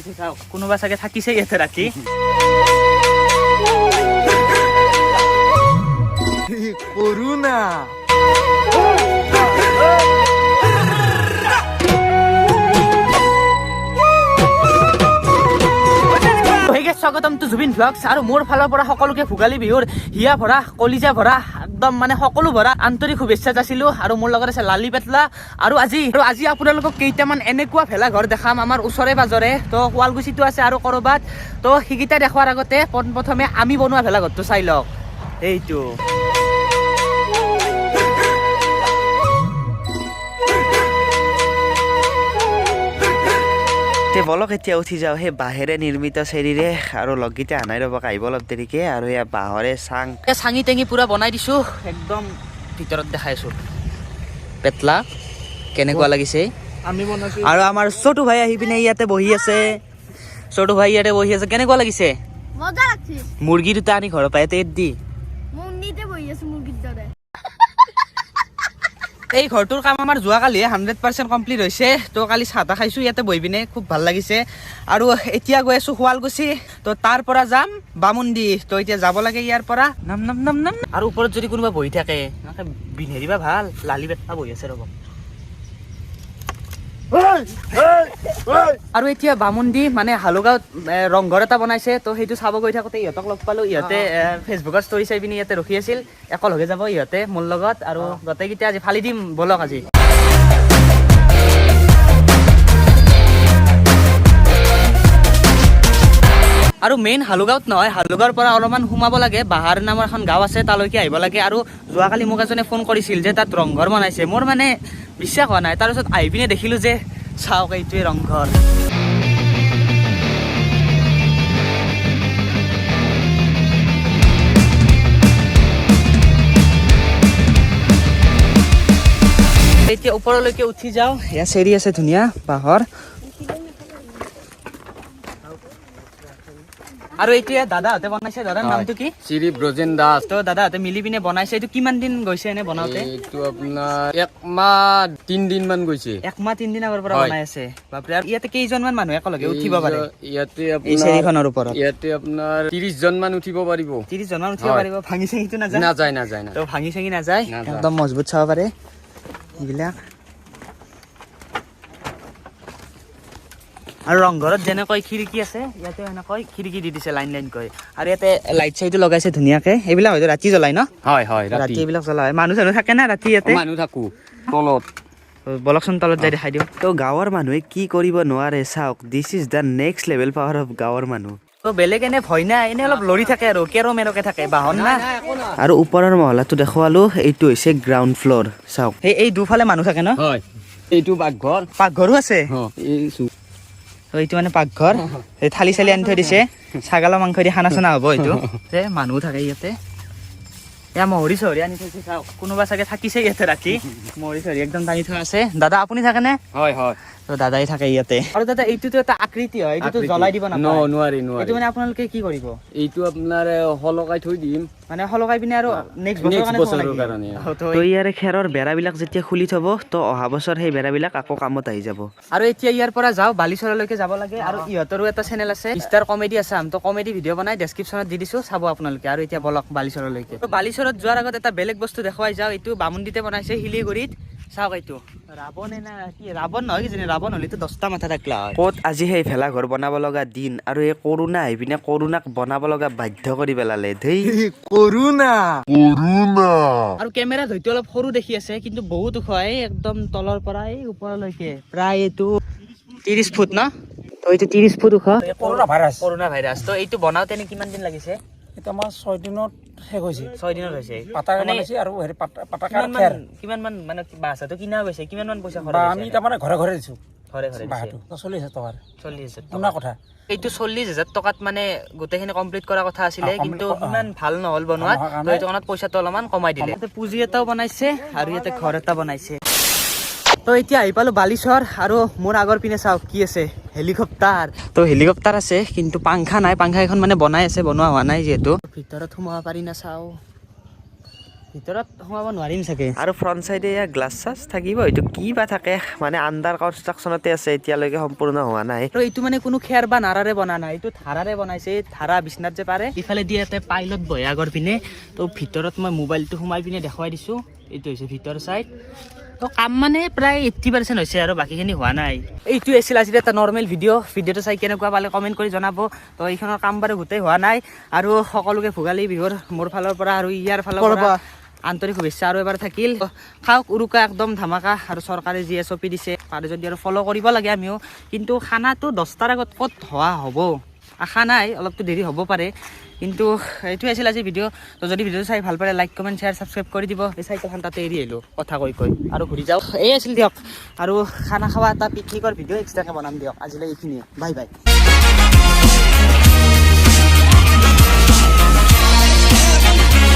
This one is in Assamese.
থৈছে, চাওক। কোনোবা চাগে থাকিছে ইয়াতে ৰাতি। কৰোণা। হেই, স্বাগতম টু জুবিন ভ্লগছ আৰু মোৰ ফালৰ পৰা সকলোকে ভোগালী বিহুৰ হিয়া ভৰা, কলিজা ভৰা, একদম মানে সকলো ভৰা আন্তৰিক শুভেচ্ছা যাচিলো। আৰু মোৰ লগত আছে লালি পেটলা। আৰু আজি আপোনালোকক কেইটামান এনেকুৱা ভেলাঘৰ দেখাম আমাৰ ওচৰে পাজৰে। তো শুৱালকুছিতো আছে আৰু ক'ৰবাত। তো সেইকেইটা দেখুৱাৰ আগতে পোনপ্ৰথমে আমি বনোৱা ভেলাঘৰটো চাই লওক, এইটো। তে বলক, এতিয়া উঠি যাওঁ সেই বাঁহেৰে নিৰ্মিত চিৰিৰে। আৰু লগকেইটা আনাই ৰ'ব, আহিব অলপ দেৰিকে। আৰু এয়া বাঁহৰে চাং। এই চাঙি টেঙি পুৰা বনাই দিছো একদম। ভিতৰত দেখাই আছো। পেটলা, কেনেকুৱা লাগিছে? আমি বনাইছো। আৰু আমাৰ ছোটো ভাই আহি পিনে ইয়াতে বহি আছে। ছোটো ভাই ইয়াতে বহি আছে, কেনেকুৱা লাগিছে? মজা লাগছে। মুৰ্গী দুটা আনি ঘৰৰ পৰা ইয়াতে দি মুন্দিতে বহি আছো মুৰ্গীৰ দৰে। এই ঘৰটোৰ কাম আমাৰ যোৱাকালি 100% কমপ্লিট হৈছে। তো কালি চাহ তাহ খাইছোঁ ইয়াতে বহি পিনে, খুব ভাল লাগিছে। আৰু এতিয়া গৈ আছোঁ শুৱালকুছি, তো তাৰ পৰা যাম বামুন্দি। তো এতিয়া যাব লাগে ইয়াৰ পৰা। নাম নাম নাম নাম। আৰু ওপৰত যদি কোনোবা বহি থাকে, এনেকে বিন্ধেৰিবা ভাল। লালি পেটলা বহি আছে, ৰ'ব। আৰু এতিয়া বামুন্দি মানে হালুগাঁৱত ৰংঘৰ এটা বনাইছে, তো সেইটো চাব গৈ থাকোঁতে ইহঁতক লগ পালোঁ। ইহঁতে ফেচবুকত ষ্টৰি চাই পিনি ইয়াতে ৰখি আছিল। একেলগে যাব ইহঁতে মোৰ লগত আৰু গোটেইকেইটা আজি ফালি দিম। ব'লক আজি। আৰু মেইন হালুগাঁৱত নহয়, হালুগাঁৱৰ পৰা অলপমান সোমাব লাগে। বাহাৰ নামৰ এখন গাঁও আছে, তালৈকে আহিব লাগে। আৰু যোৱাকালি মোক এজনে ফোন কৰিছিল যে তাত ৰংঘৰ বনাইছে। মোৰ মানে বিশ্বাস হোৱা নাই। তাৰপিছত আহি পিনে দেখিলোঁ যে চাওক, এইটোৱে ৰংঘৰ। এতিয়া ওপৰলৈকে উঠি যাওঁ। এয়া চিৰি আছে ধুনীয়া বাঁহৰ। আৰু এতিয়া দাদাহঁতে বনাইছে। দাদাৰ নামটো কি? শ্ৰী ব্ৰজেন দাস। তো দাদাহঁতে মিলি পিনে বনাইছে। এইটো কিমান দিন গৈছে এনে বনাওতে? এইটো আপোনাৰ একমাহ 3 দিন মান গৈছে। একমাহ 3 দিন আগৰ পৰা বনাই আছে। বাপৰে! আৰু ইয়াতে কেইজনমান মানুহ একেলগে উঠিব পাৰে ইয়াতে এই আপোনাৰ চিৰিখনৰ ওপৰত? ইয়াতে আপোনাৰ 30 জন মান উঠিব পাৰিব। 30 জন মান উঠিব পাৰিব। ভাঙি চাঙিটো নাযায়? নাযায়, নাযায়। তো ভাঙি চাঙি নাযায়। নাযায়। একদম মজবুত, চাব পাৰে এইবিলাক। আৰু ৰংঘৰত যেনেকৈ খিৰিকী আছে, ইয়াতে সেনেকৈ খিৰিকী দি দিছে লাইন লাইনকৈ। আৰু ইয়াতে লাইট চাইটো লগাইছে ধুনীয়াকে। এইবিলাক হয়তো ৰাতি জ্বলাই ন? হয়, ৰাতি ৰাতি। এইবিলাক জ্বলা হয়। মানুহ চানুহ থাকে না ৰাতি ইয়াতে? মানুহ থাকো তলত। বলকচোন, তলত যাই দেখাই দিওঁ। তো গাঁৱৰ মানুহে কি কৰিব নোৱাৰে চাওক। This is the next level power of গাঁৱৰ মানুহ। তো বেলেগ এনে ভয় নাই, এনে অলপ লৰি থাকে আৰু কেৰ মেৰকে থাকে বাহন না। আৰু ওপৰৰ মহলাটো দেখুৱালো, এইটো হৈছে গ্ৰাউণ্ড ফ্ল'ৰ, চাওক। সেই এই দুফালে মানুহ থাকে ন? হয়, এইটো পাকঘৰ। পাকঘৰো আছে? অ, এই তো এইটো মানে পাকঘৰ। এই থালি চালি আনি থৈ দিছে। ছাগালৰ মাংস দি খানা চানা হ'ব এইটো যে। মানুহ থাকে ইয়াতে। এয়া মহৰি চহৰি আনি থৈছে, চাওক। কোনোবা চাগে থাকিছে ইয়াতে ৰাতি। মহৰি চহৰি একদম টানি থোৱা আছে। দাদা, আপুনি থাকেনে? হয়। তো দাদাই থাকে ইয়াতে। আৰু দাদা, এইটোতো এটা আকৃতি হয়, এইটোতো জ্বলাই দিব ন নাপায়? নোৱাৰি। এইটো নোৱাৰি। মানে আপোনালোকে কি কৰিব? এইটো আপোনাৰ সলকাই থৈ দিম। মানে সলকাই পিনে আৰু নেক্সট বছৰৰ নেক্সট কাৰণে থ'ব বছৰৰ নেকি? কাৰণে। অ, তো তো ইয়াৰে খেৰৰ বেৰাবিলাক যেতিয়া খুলি থ'ব, তো অহা বছৰ সেই বেৰাবিলাক আকৌ কামত আহি যাব। আৰু এতিয়া ইয়াৰ পৰা যাওঁ, বালিচৰলৈকে যাব লাগে। আৰু ইহঁতৰো এটা চেনেল আছে, মিষ্টাৰ কমেডি আছাম। তো কমেডি ভিডিঅ' বনাই, ডেছক্ৰিপশ্যনত দি দিছো, চাব আপোনালোকে। আৰু এতিয়া বলক বালিচৰলৈকে। তো বালিচৰত যোৱাৰ আগত এটা বেলেগ বস্তু দেখুৱাই যাওঁ। এইটো বামুন্দিতে বনাইছে, শিলিগুৰিত। চাওক, এইটো ৰাৱণ না কি? ৰাৱণ নহয় কিজানি, ৰাৱণ হ'লেতো 10টা মাথা থাকলা হয়। ক'ত আজি সেই ভেলাঘৰ বনাব লগা দিন আৰু এই কৰোণা আহি পিনে কৰোণাক বনাব লগা বাধ্য কৰি পেলালে ধেই। কৰোণা। আৰু কেমেৰাত হয়তো অলপ সৰু দেখি আছে, কিন্তু বহুত ওখ। এই একদম তলৰ পৰা এই ওপৰলৈকে প্ৰায় এইটো 30 ফুট ন? তো এইটো 30 ফুট ওখ। Corona virus. Corona virus. তো এইটো বনাওঁতে এনে কিমান দিন লাগিছে? এইটো আমাৰ 6 দিনত শেষ হৈছে। 6 দিনত হৈছে? পাতাৰে মানে বনাইছে আৰু হেৰি পাতাকাৰ কিমান খেৰ। মান, কিমান মান মানে বাঁহ চাহটো কিনা গৈছে, কিমান মান পইচা খৰচ বা হৈছে আমি ইয়াতে? তাৰমানে ঘৰে ঘৰে দিছো। ঘৰে ঘৰে দিছে? বাঁহটো 40,000 টকাৰ। 40,000 শুনা টকা। কথা। এইটো 40,000 টকাত মানে গোটেইখিনি কমপ্লিট কৰা কথা আছিলে, অ, complete কিন্তু সিমান ভাল নহ'ল বনোৱাত। ভাল নোহোৱাৰ তো এইটো কাৰণত পইচাটো অলপমান কমাই দিলে। ইয়াতে পুঁজি এটাও বনাইছে আৰু ইয়াতে ঘৰ এটা বনাইছে। তো এতিয়া আহি পালো বালিচৰ। আৰু মোৰ আগৰ পিনে চাওক কি আছে, হেলিকপ্টাৰ। তো হেলিকপ্টাৰ আছে, কিন্তু পাংখা নাই। পাংখা এখন মানে বনাই আছে, বনোৱা হোৱা নাই যিহেতু। ভিতৰত সোমাব পাৰি না চাওঁ। ভিতৰত সোমাব নোৱাৰিম চাগে। আৰু ফ্ৰণ্ট চাইডে এয়া গ্লাছ চাছ থাকিব, এইটো কি বা থাকে, মানে আণ্ডাৰ কনষ্ট্ৰাকশ্যনতে আছে, এতিয়ালৈকে সম্পূৰ্ণ হোৱা নাই। আৰু এইটো মানে কোনো খেৰ বা নাৰাৰে বনা নাই, এইটো ধাৰাৰে বনাইছে। এই ধাৰা বিচনাত যে পাৰে, ইফালে দিয়ে ইয়াতে পাইলট বহে আগৰ পিনে। তো ভিতৰত মই মোবাইলটো সোমাই পিনে দেখুৱাই দিছোঁ, এইটো হৈছে ভিতৰ চাইড। তো কাম মানে প্ৰায় 80% হৈছে আৰু বাকীখিনি হোৱা নাই। এইটো আছিল আজিৰ এটা নৰ্মেল ভিডিঅ'। ভিডিঅ'টো চাই কেনেকুৱা পালে কমেণ্ট কৰি জনাব। তো এইখনৰ কাম বাৰু গোটেই হোৱা নাই। আৰু সকলোকে ভোগালী বিহুৰ মোৰ ফালৰ পৰা আৰু ইয়াৰ ফালৰ পৰা আন্তৰিক শুভেচ্ছা আৰু এবাৰ থাকিল। খাওক উৰুকা একদম ধামাকা। আৰু চৰকাৰে যি এছ অ' পি দিছে, পাৰে যদি আৰু ফ'ল' কৰিব লাগে আমিও। কিন্তু খানাটো 10টাৰ আগত ক'ত হোৱা হ'ব আশা নাই, অলপতো দেৰি হ'ব পাৰে। কিন্তু এইটোৱে আছিল আজি ভিডিঅ'। তো যদি ভিডিঅ'টো চাই ভাল পালে লাইক, কমেণ্ট, শ্বেয়াৰ, ছাবস্ক্ৰাইব কৰি দিব। এই চাইকেলখন তাতে এৰি আহিলোঁ কথা কৈ কৈ, আৰু ঘূৰি যাওক। এই আছিল দিয়ক। আৰু খানা খোৱা এটা পিকনিকৰ ভিডিঅ' এক্সট্ৰাকৈ বনাম দিয়ক। আজিলৈ এইখিনিয়ে, বাই বাই।